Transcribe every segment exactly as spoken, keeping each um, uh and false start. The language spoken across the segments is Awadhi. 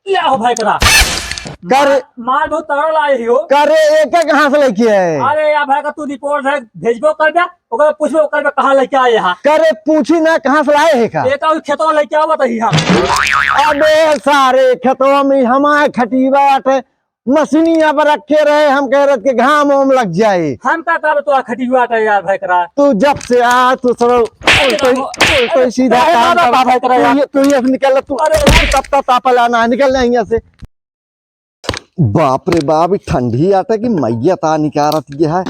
ले आओ भाई करा। का रे? माल बहुत तगड़ा लाए ही हो। का रे, एका कहाँ से लेके आए? अरे यार भाई का तू रिपोर्ट है, भेजबो कर दे, ओकर पूछबो कर दे कहाँ लेके आए हा। का रे, पूछी ना कहाँ से लाए है का? एका भी खेतवा लेके आवत ही हम। अबे सारे खेतवा में हमारे खटीवा आटे, मशीनिया पर रखे रहे, हम कह रहे कि घाम वाम लग जाए। हम का करब तो खटीवा आटे यार भाई करा। तू जब से आ तू सब उल्टे, उल्टे सीधा अरे काम बाबा, कर। बाबा करा तू यार। ये, तू ये निकल तू। अरे तू तब तक तापा लाना है, निकल नहीं यहाँ से। बाप रे बाप, ई ठंडी आटा की मैया ता निकारत ये है।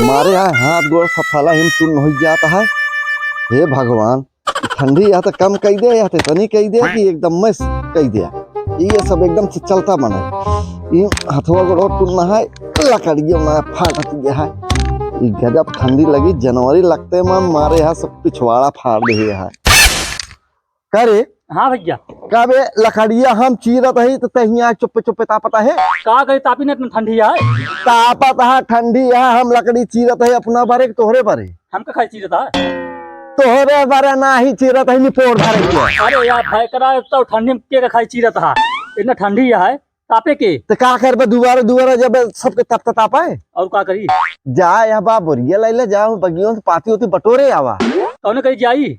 मारे है हाथ गोड़ सफाला हिम सुन्न हो जाता है। हे भगवान, ठंडी या तो कम कई दे, या तो इतनी कई दे कि एकदम मस कई दे। ये सब एकदम से चलता बने। ये हथवा गोड़ टुन्ना है, लकड़ियों ना फाटत ये है। ये गजब ठंडी लगी, जनवरी लगते में मारे है सब पिछवाड़ा फाड़ दे है। का रे? हाँ भैया। का बे, लकड़िया हम चीरत हई त तहिया चुप्पे चुप्पे तापत है? का करे तापी न, इतना ठंडी है। तापत है, ठंडी है, हम लकड़ी चीरत हई अपना बारे के तोहरे बारे? हम का खाई चीरत है? तोहरे बारे नाही चीरत हई, निपोर धरे के। अरे यार भाई करा, तो ठंडी में के का खाई चीरत है? इतना ठंडी है, तापे के? त का करबे, दुबारा दुबारा जब सबके तप तप तापे? और का करी? जा या बा बोरिया ले ले, जा बगियों से पाती होती बटोरे आवा। कौन कही जाई?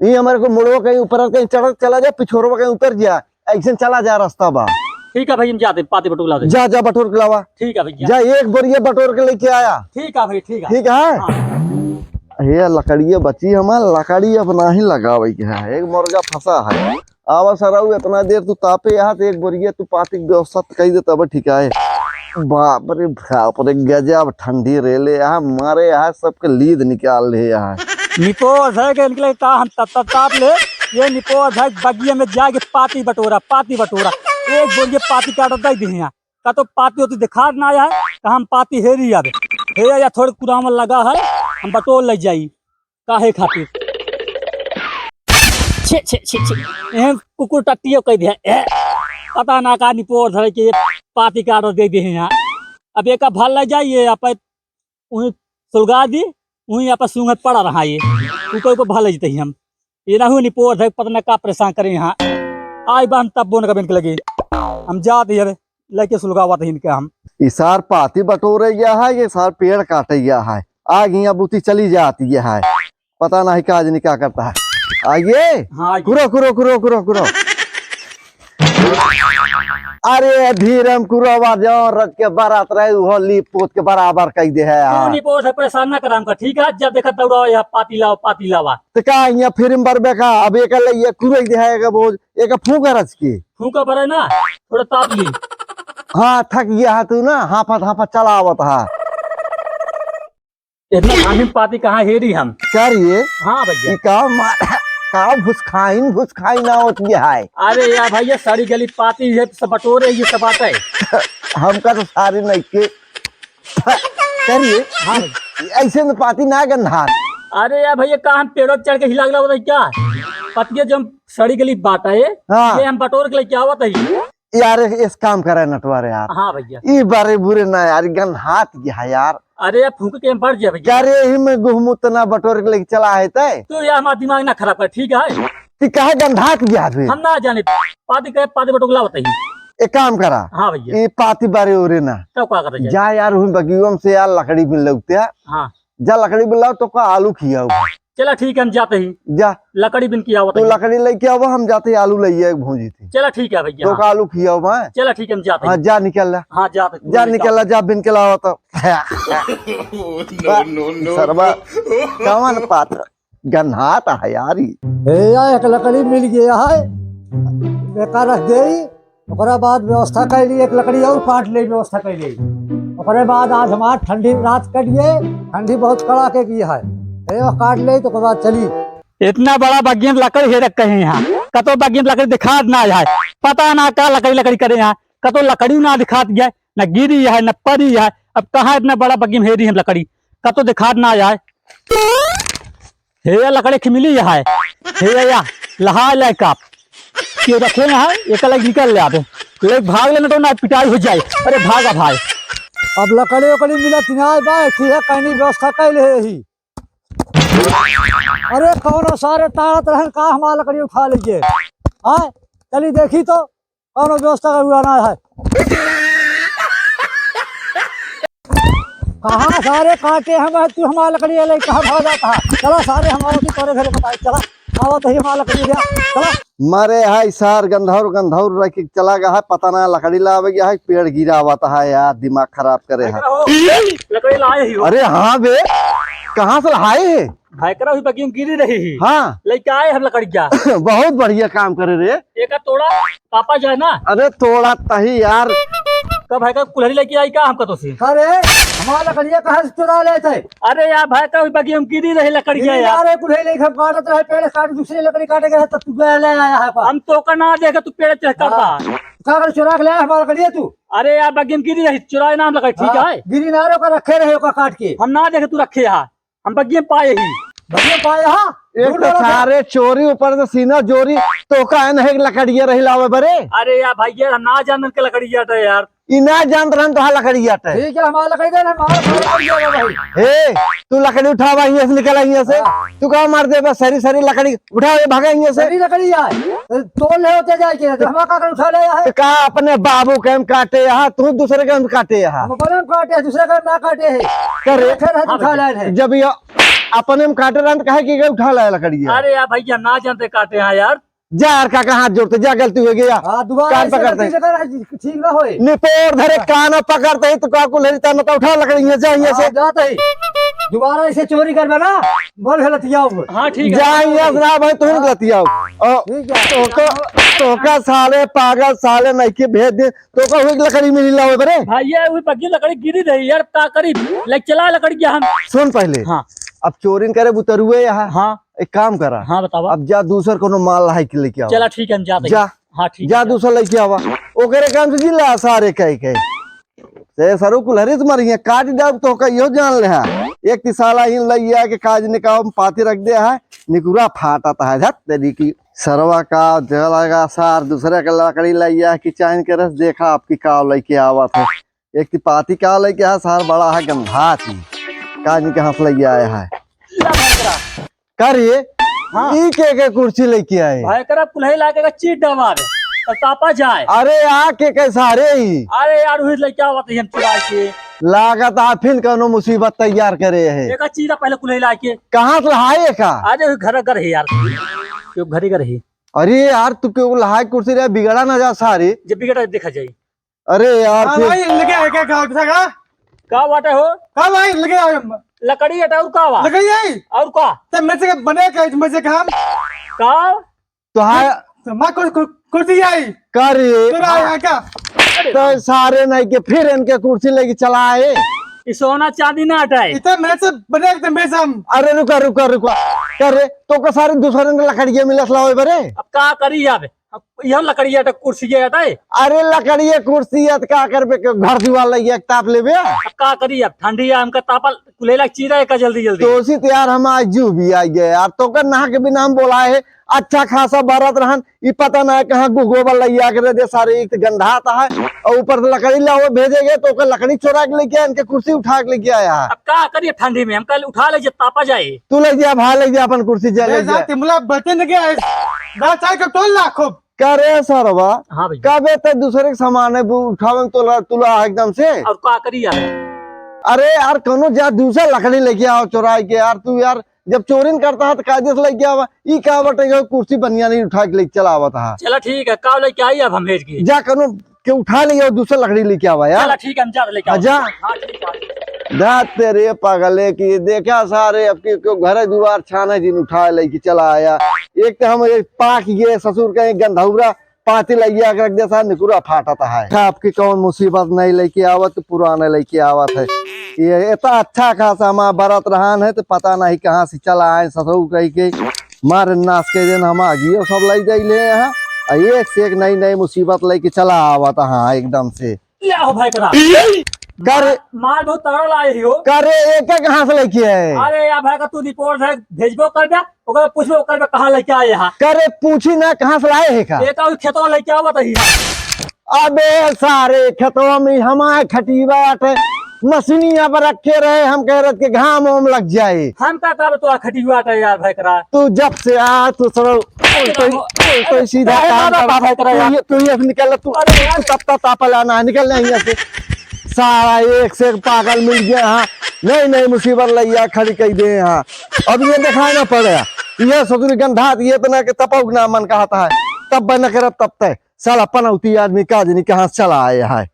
ई हमारे को मुड़वा कहीं ऊपर कहीं चढ़ चला जा, पिछोरवा कहीं उतर जा, ऐसे चला जा रास्ता बा। ठीक है भाई, हम जाते, पाती बटोर लाते। जा, जा बटोर के लावा। ठीक है भैया। जा एक बोरिया बटोर के लेके आया। ठीक है भाई, ठीक है। ठीक है? हाँ। ये लकड़िया बची हमार, लकड़ी अपना ही लगावे के है। एक मुर्गा फंसा है। आवा सरऊ, इतना देर तू तापे यहाँ तो एक बोरिया तू पाती के व्यवस्था तो कही दे तब ठीक है। बाप रे बाप रे, गजब ठंडी रेले यहाँ, मारे यहाँ सबके लीद निकाल ले यहाँ। निपोर है के इनके लिए का हम तप तप ताप ले, ये निपोर है बगिया में जाके पाती बटोरा, पाती बटोरा, एक बोरिया पाती काट दे दे यहाँ। का तो पाती होती दिखा ना आया है, का हम पाती हेरी अब, हे या थोड़े कुरामल लगा है, हम बटोर ले जाई। काहे खातिर? छे, छे, छे, छे। एहन कुकुर टट्टियो कह दे। ए, पता ना का निपोर धरे के पाती के order दे दे हैं यहाँ। अब एका भर ले जाइए, आप वहीं सुलगा दी, वहीं आप सूंघत पड़ा रहा ये। ऊपर ऊपर भर ले जते ही हम। ये ना हुई निपोर धरे, पता ना का परेशान करे यहाँ। आई बहन तब बोन का बेन के लगे। हम जाते ही अब लेके सुलगावत ही इनके हम। ई सार पाती बटोरे गया है, ये सार पेड़ काटे गया है। आग यहाँ बूती चली जाती है। पता नहीं का आदमी क्या करता है। आइए। हाँ, आइए। कुरो, कुरो, कुरो, कुरो, कुरो। अरे धीरम कुरो बा, जौन रख के बारात रहे, उहो लीप पोत के बराबर कई दे है तू यार। लीप पोत से परेशान ना कर हमका, ठीक है? जब देखा दौड़ा यहाँ पाती लाओ, पाती लावा। तो का यहाँ फिर में बरबे का? अब एक ले ये कुरो दे है, एक बोझ, एक फूंक रच के। फूंका भरे ना, थोड़ा ताप ली। हाँ, थक गया है तू ना, हाफत हाफत चला आवत है। इतना पानी पाती कहाँ हेरी हम? का रे? हाँ भैया। ई का मा-, का भुसखाइन, भुसखाइन आवत ये है? अरे यार भैया, सड़ी गली पाती है, सब बटोरे ये सब बात है। हमका तो सारे नहीं के। का रे? हाँ भैया। ऐसे में पाती ना गंधात। अरे यार भैया, का हम पेड़ों पे चढ़ के हिला गला होता है क्या? पतिया जो हम सड़ी गली बात है, हाँ। ये हम बटोर के लेके आवत है। यार, एक काम करे नटवर यार। हाँ भैया। ई बारे बुरे ना यार, गंधात गया है यार। अरे यार, फूंक के हम बढ़ गया भैया। का रे, ही में गुहमूत ना बटोर के लेके चला है तै? तू यार हमारा दिमाग ना खराब कर, ठीक है? तू काहे गंधात गया फिर? हम ना जाने, पाती कहे, पाती बटोर के लावत ही। एक काम करा। हाँ भैया। ई पाती बारे ओरे ना। तब का करते जाए? जा यार, हुई बगियों से यार लकड़ी बिन लौटते हैं। हाँ। जा लकड़ी बिन लाओ, तो का आलू खियाओ। चला ठीक है, हम जाते ही। जा। लकड़ी बिन की आवत तू ही। लकड़ी लेके आवा, हम जाते ही आलू ले आए भौजी थी। चला ठीक है भैया। तो का आलू खियाओ बा। चला ठीक है, हम जाते हाँ, ही। जा निकल ला। हाँ, जाते ही। जा निकल ला, जा बिन के लावा तो। No, no, no, सरवा, no। कवन पात्र? गन्हात है यार ई। भैया, एक लकड़ी मिल गया है, बेकार रख दे। ओकरा बाद व्यवस्था कर ली, एक लकड़ी और काट ले, व्यवस्था कर ली। ओकरे बाद आज हमार ठंडी रात कट गए, ठंडी बहुत कड़ाके की है। ए, काट ले तो ओकरे बाद चली। इतना बड़ा बगियन लकड़ी हेरक कहीं यहाँ, कतो बगियन लकड़ी दिखात ना आए, पता ना का लकड़ी लकड़ी करे यहाँ, कतो लकड़ी ना दिखात गया, न गिरी है, न परी है। अब कहाँ इतना बड़ा बगियन हेरी हम लकड़ी, कतो दिखात ना आए। हे या लकड़ी के मिली है, हे या, या, लहा ले काप। के रखे ना है, एक अलग निकल ले आवे। ले भाग लेना तो ना पिटाई हो जाए। अरे भागा भाई। अब लकड़ी उकड़ी मिलत ना है बा, ठीक है, कहीं व्यवस्था कर ले ही। अरे कौनो सारे ताड़त रहन का हमार लकड़ी उठा लीजिए। हाँ, चली देखी तो। कौनो व्यवस्था का हुआ ना है। कहाँ सारे काटे हम, तू हमारा लकड़ी ले कहाँ भाग जाता है? चला सारे हमारा भी तोरे घर बताए, चला। आवा तो ही हमारा लकड़ी ले, चला। मारे है सार गंधौर, गंधौर रख के चला गया है, पता ना लकड़ी लावे गया है, पेड़ गिरावत है यार, दिमाग खराब करे है। हो, लकड़ी लाए ही हो। अरे हाँ बे, कहाँ से लाए है? भाई करा हुई बगियम गिरी रही ही। हाँ। लेके आए हम लकड़िया। बहुत बढ़िया काम करे रे। एका तोड़ा पापा जाए ना। अरे तोड़ा तही यार। का भाई का कुल्हरी लेके आई का हमका तो से? अरे, हमारा लकड़िया कहाँ से चुरा लेते? अरे यार भाई का हुई बगियम गिरी रही लकड़िया गिरी यार। अरे कुल्हरी लेके हम काटत रहे, पेड़ काट दूसरी लकड़ी काटे गए, तब तू गया ले आया है पा। हम तो का ना देखे तू पेड़ चढ़ कर हाँ। पा। का कर चुरा के ले आया हमारा लकड़िया तू? अरे यार बगियम गिरी रही, चुराए ना हम लकड़ी, ठीक हाँ, है? गिरी ना रे, ओका रखे रहे, ओका काट के। हम ना देखे तू रखे है। हम बगिये पाए ही। बगिये पाए हा? एक झूठ तो बोलत है। सारे चोरी ऊपर से सीना जोरी, तो का है नहीं लकड़िया रही लावे बरे? अरे यार भाई, ये हम ना जानन के लकड़िया टे यार। ई ना जानत रहन तो हा लकड़िया टे। ठीक है, हमारा लकड़ी दे, हमारा लकड़ी दे भाई। हे, तू लकड़ी उठावा हियां से, निकला हियां से। हाँ। तू का मार दे बस, सरी सरी लकड़ी उठाओ, ये भागा हियां से। सरी लकड़ी आए। तो तोड़ ले होते जाए के, तो हम का कर उठा ले आए? तो का अपने बाबू के हम काटे यहाँ, तू दूसरे के हम काटे यहाँ। हम अपने हम काटे, दूसरे के हम ना काटे है। करे। रखे रहे तो हाँ उठा भैया। ले है। जब ये अपने हम काटे रहन तो काहे कि ये उठा लाया लकड़ी है? अरे यार भैया, ना जानते काटे हैं यार। जा यार काका, हाथ जोड़ते जा, गलती हो गया। हाँ, दोबारा कान ऐसे पकड़ते। गलती से कर, ठीक ना होए। निपोर धरे कान पकड़ते ही तो का कुल हेरी तन तो उठा लकड़ी है, जा यहाँ से। हाँ, जाते ही। दोबारा ऐसे चोरी करबे ना, बोल गलतियाओ। हाँ, ठीक है। जा यहाँ से ना भाई, तुम हाँ। गलतियाओ। ओ, ठीक है। तोका, तोका साले पागल साले नहीं के भेज दे, तोका हुई लकड़ी मिली लावे बरे। भाई, ये हुई पक्की लकड़ी गिरी रही यार, का करी? ले चला लकड़ी के हम। सुन पहले। हाँ। अब चोरिन करे बुतरुए यहाँ। हाँ। एक काम करा। हाँ, बतावा। अब जा दूसर कोनो माल लहाई के लेके आवा। चला, ठीक है, हम जाते हैं। जा। हाँ, ठीक जा है, जा। दूसर लेके आवा। ओकरे काम से जिला सारे कह के। ते सरू कुल्हरी से मरिया, काट डाल तो का यो जान ले है। एक ती साला ही लइया के काज ने का पाती रख दे है, निकुरा फाटत है, धत तेरी की। सरवा का जला का सार दूसरे के लकड़ी लइया की चाइन के रस देखा आपकी का लेके आवत है। एक ती पाती का लेके है, सार बड़ा है गंधा ती। काज ने के हंस लइया आया है। ला भैंकरा। का रे? हाँ। ई के के कुर्सी लेके आए? भाई करा कुल्हई लाके का चीट दबा दे, तो तापा जाए। अरे आ के के सारे ही? अरे यार, वही लेके आवत ही हम चुरा के। लागत आ फिर कौनो मुसीबत तैयार करे है। एका चीरा पहले कुल्हई लाके। कहाँ से लहाए का? अरे वही घर घर है यार, क्यों घरे घर है। अरे यार, तू क्यों लहाए कुर्सी रे, बिगड़ा ना जा सारे। जब बिगड़ा देखा जाए। अरे यार, हाँ फिर भाई, लगे है क्या, क्या, क्या, क्या? का बाटे हो? का भाई, लगे है? लकड़ी है, और का बा? लकड़ी है? और का? तब मैं से बने का, मैं से काम? का? तो हाँ। तो मैं कुछ, कुछ, कुछ ही आई। का रे? तो रहा है क्या? अरे तो सारे नहीं के फिर इनके कुर्सी लेके चला आए। ई सोना चांदी ना हटाए। इतना मैं से बने एकदम बेसम। अरे रुका, रुका, रुका। का रे, तो का सारे दूसरे ने लकड़ियाँ मिलत लावे बरे? अब का करी यार? अब यह लकड़िया तो कुर्सी है, हटाए। अरे लकड़िया कुर्सी है, तो का करबे के घर दीवार लगी एक ताप लेबे? अब का करी, अब ठंडी है, हमका तापल कुलेला चीरा है का जल्दी जल्दी। तो उसी तो यार हम आज जू भी आ गए यार, तो कर नहा के बिना हम बोला है, अच्छा खासा बरत रहन, ई पता ना कहाँ गु-, गोबर लगिया के दे सारे, एक तो गंधात है, और ऊपर से लकड़ी लाओ भेजे गए, तो ओकर लकड़ी चोरा के लेके आए, इनके कुर्सी उठा के लेके आया है। अब का करिए ठंडी में, हम कल उठा ले जे तापा जाए। तू ले जा भाई, ले जा अपन कुर्सी जा, ले ले जा, जा। तिमला बचन के है। ना चाहे के टोल ला खूब। का रे सरवा? हाँ भैया। कबे ते दूसरे के सामान है, वो उठावे में तोला, तुला एकदम से। और का करी यार? अरे यार, कौनो जा दूसरा लकड़ी लेके आओ चोराई के यार, तू यार जब चोरिन करता है तो कायदे से लेके आवा। ई का बटे के कुर्सी बनिया नहीं उठा के लेके चला आवत है। चला ठीक है, का लेके आई अब हम भेज के? जा कौनो के उठा ले आओ, दूसरा लकड़ी लेके आवा यार। चला ठीक है, हम जा लेके हाँ, आओ। जा। हाँ, ठीक है। दा तेरे पागले की देखा सारे, अब के क्यों घर दुआर छाने जिन उठा लेके चला आया। एक तो हम एक पाक ये ससुर का एक गंधौरा पाती लगिया के रख दे सारे, निकुरा फाटत है। आपकी कौन मुसीबत नहीं लेके आवत, पुराने लेके आवत है। ये इतना अच्छा खासा हमारा बरत रहन है तो पता नहीं कहाँ से चला आए ससुर कह के मार नाश के दिन हम आगियो सब लई जाई ले यहाँ। आ एक से एक नई नई मुसीबत लेके चला आवत हाँ एकदम से। ले आओ भाई करा। का रे? माल बहुत तगड़ा लाए ही हो। का रे, एक एक कहाँ से लेके आए? अरे यार भाई का तू रिपोर्ट है, भेजबो कर दे, ओकर पूछबो कर दे कहाँ लेके आए यहाँ। का रे, पूछी ना कहाँ से लाए है का? ये तो खेतवा लेके आवत ही। अबे सारे खेतवा में हमारे खटीवा आटे। मशीनिया पर रखे रहे, हम कह रहे कि घाम वाम लग जाए। हम का करब तो खटिया टा यार भाई करा। तू जब से आ तू सब उल्टे, उल्टे सीधा अरे काम मारा कर। बाबा करा तू यार। ये, तू ये निकल तू, अरे यार। तू तब तक तापल आना है, निकल नहीं यहाँ से। सारा एक से एक पागल मिल गया हाँ, नहीं नहीं मुसीबत लैया खड़ी कर दे हाँ। अब ये दिखाना पड़ेगा, ये ससुरी गंधात ये इतना के तपौक ना मन कहता है, तब बन करब तब तय। साला पनौती आदमी का जनी कहाँ से चला आया है।